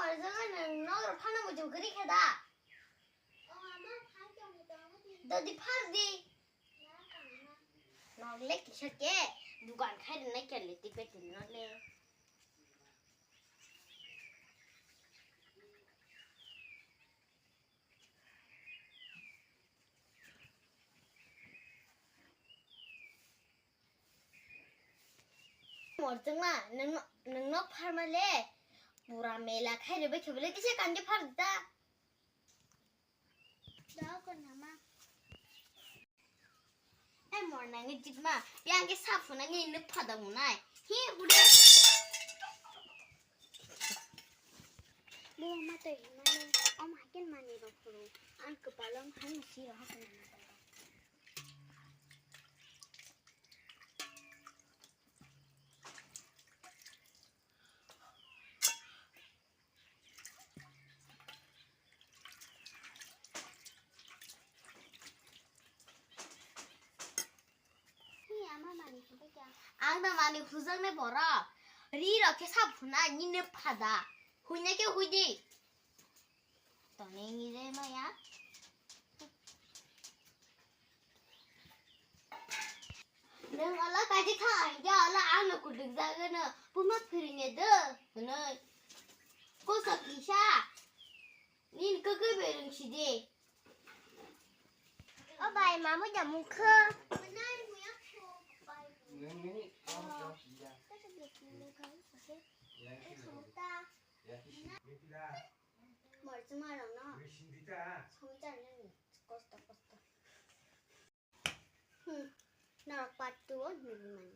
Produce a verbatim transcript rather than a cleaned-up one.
Jagani nogor phano muchung kwrwi khe da. Dodi phar di. Nok le kisa ke dukan khai rwnai kya le tik bai tini nok le. Morjwngma, nwng, nwng nok pharma le pura mela khai rwbai khe bole kisa kandi phar da. Dao ko nama. Ai morna ngi jikma, yang ke sa phuna ngi nuk phada munai. Hi bude. Bo ma to himani, om hakin mani rok phuru. Ang kwpalong hai masi rok hakna. Ang no mani hujaknai borok. Ri rok khe sa phuna nini phada. Huina khe hui di. Toni ngi re maya. Nwng ala kaji kha, ya ala ano kuduk jagano, puma phirine de, hwnwi. Kosa kisa, nin kagwi bereng sidi. O bai, mamu jamu kha. Morjima rokno. Sami charnani. Kosto, kosto. Hmm. Narok part two o nugwi mano.